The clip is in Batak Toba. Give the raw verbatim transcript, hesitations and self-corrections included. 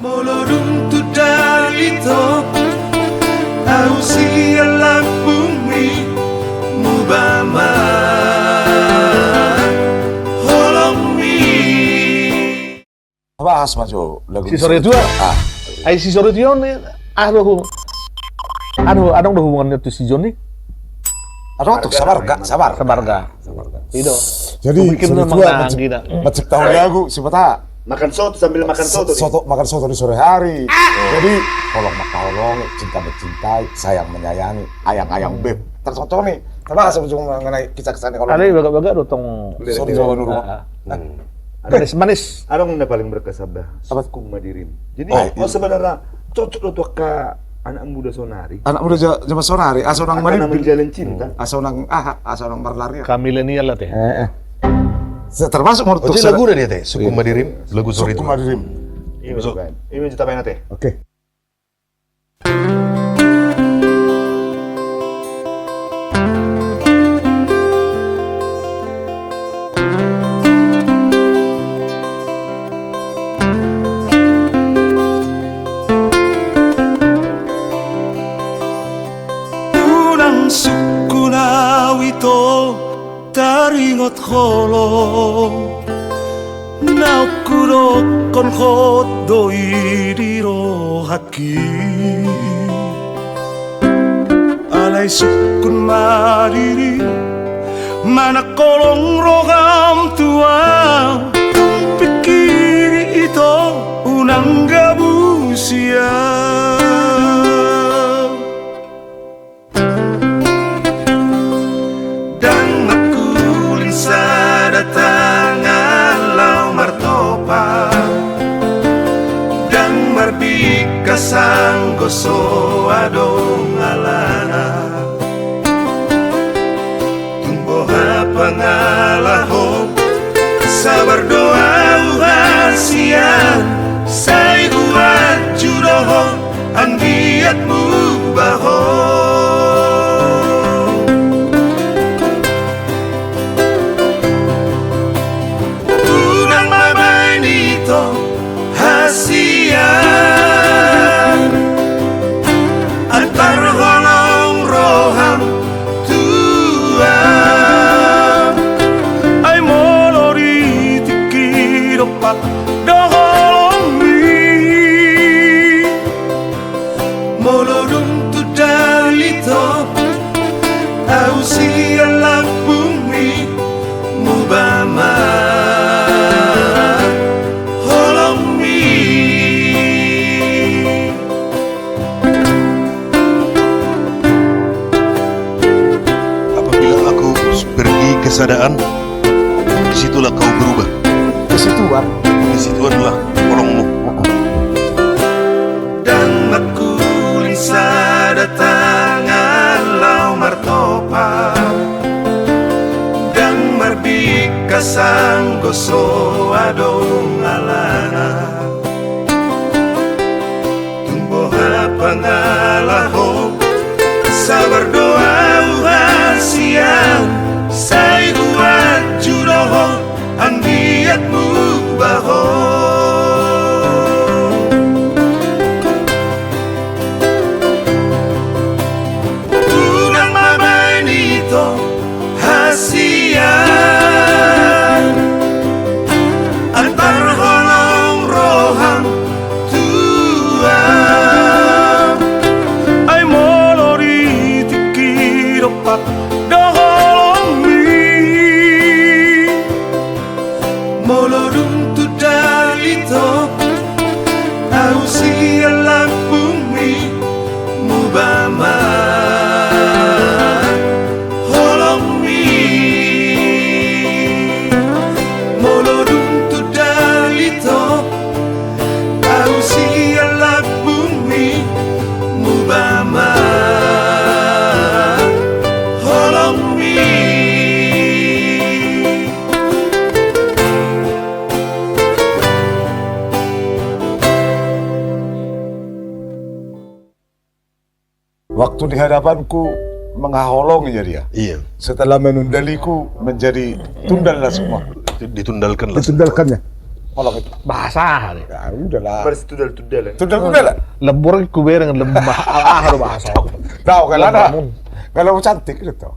Molo dung tu dali to, au sian lambungmi, muba ma holongmi. Bahas ma jo lagu Sisore Tua. Ah. Ai Sisore Tua on, aduh. Aduh, adong do hubunganna tu si Joni? Adong tu samarga, samarga. Samarga. Samarga. I do. Jadi, Sisore Tua menciptakan lagu, siapa tahu. Makan soto sambil makan soto. Soto, makan soto di sore hari. Jadi, holong mangkaholongi, cinta mencintai, sayang menyayangi, ayang-ayang beb. Tercontoh nih, termasuk mengenai kisah-kisah nih kalau ada bagak-bagak do tong. Sori Jawa dulu. Manis-manis. Adong na paling berkesan bah, Sukung Madirim. Jadi, oh, sebenarnya cocok do tu angka anak muda sonari. Anak muda ja-, zaman sonari, asa unang menjalin cinta. Asa unang, aha, asa unang marlarian. Ka milenial lah te. Termasuk menurut saya lagu dia te, Sukung Madirim, lagu Sori Tua. Sukung Madirim. Ima, ima cita main te. Oke. Unang sukun au ito taringot holong, naung hudokkon hot do i di rohangki. Alai sukun ma diri, manang holong roham tu au, tung pingkiri ito unang gabusi au. Ndang mangkuling sada tangan laho martopa, ndang marbingkas anggo so adong alana. Tung boha pangalahom, sabar do au hasian, sai huanju do ho anggiat muba ho. Unang mabaen ito hasian, antar holong roham tu au. Ai molo di tingki dompak do holongmi, molo dung tu dali to, au sian lambungmi, muba ma holongmi. Apabila aku pergi ke sadaan, di situlah kau berubah. Ke situan. Ke situanlah holongmu. Heeh. Ndang mangkuling sada tangan laho martopa, ndang marbingkas anggo so adong alana. Tung boha pangalahom, sabar do au hasian, sai huanju do ho anggiat muba ho. Unang mabaen ito hasian, antar holong roham tu au. Ai molo di tingki dompak do holongmi, molo dung tu dali to, au sian lambungmi, muba ma holongmi. Molo dung tu dali to, au sian lambungmi, muba ma holongmi. Waktu di hadapanku menghaholongi jadi ya. Iya. Setelah menundaliku menjadi tundal lah semua. Ditundalkan lah. Ditundalkannya. Holong itu. Bahasa aha nih? Ya udahlah. Bersitudal-tudal. Tudal-tudal lah. Lembur ku bereng lemah. Aha do bahasa. Tahu kan ada. Lamun. Kalau cantik gitu.